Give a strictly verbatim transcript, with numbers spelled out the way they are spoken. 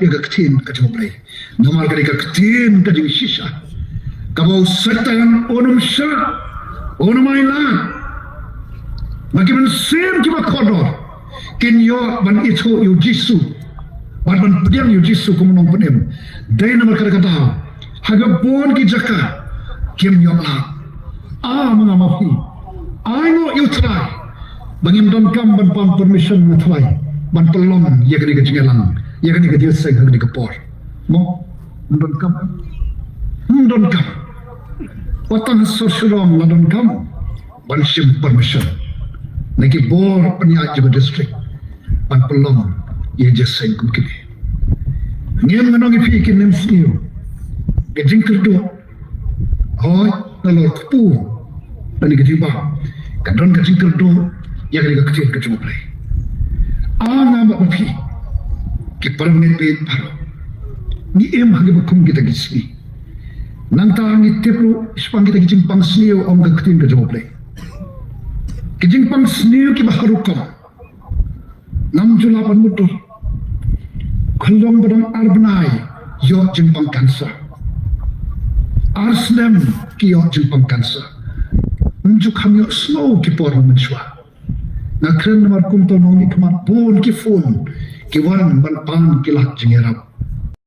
ïa ka ktien ka jong U Blei. Namar ka dei ka ktien ka jingshisha. Kaba u Soitan un ym shah, un ym ailad. Ba ki mynsiem kiba kordor kin ïoh ban ithuh ïa u Jisu, ban ban pdiang ïa u Jisu kum u nongpynim. Dei namar kata ka daw ha ka bun ki jaka kim ïoh lad. A ma nga ma phi, ai nguh ïa U Trai ba ngim donkam ban pan permission na U Trai ban pynlong ïa kane ka jingïalang, ïa kane ka jingïaseng ha kane ka por. Mo, ngim donkam. Ngim donkam. Wat tang ha sor Shillong la donkam ban shim permission na ki bor pynïaid jong ka district ban pynlong ïa ka jingïaseng kum kine. Ngim, nga ong ïa phi, kin ym sniew ka jingkyrduh. Hooid, nalor kpu lane ka jingbam, ka don ka jingkyrduh ïa kane ka ktien ka jong U Blei. A nga ma phi, ki para bangeit baroh, ngi im ha kiba kum kita ki sngi. Nangta ngi tip ruh shaphang kita ki jingpang sniew ong ka ktien ka jong U Blei. Ki jingpang sniew kiba ha rukom. Ngam ju lah ban mutdur. Ka long ba dang ar bnai ïoh jingpang cancer. Ar snem ki ïoh jingpang cancer. Ym ju kham ïohsngew ki por mynshuwa. Nga kren namar kumta, nongmihkhmat, bun ki phone ki wan ban pan ki lad jingïarap.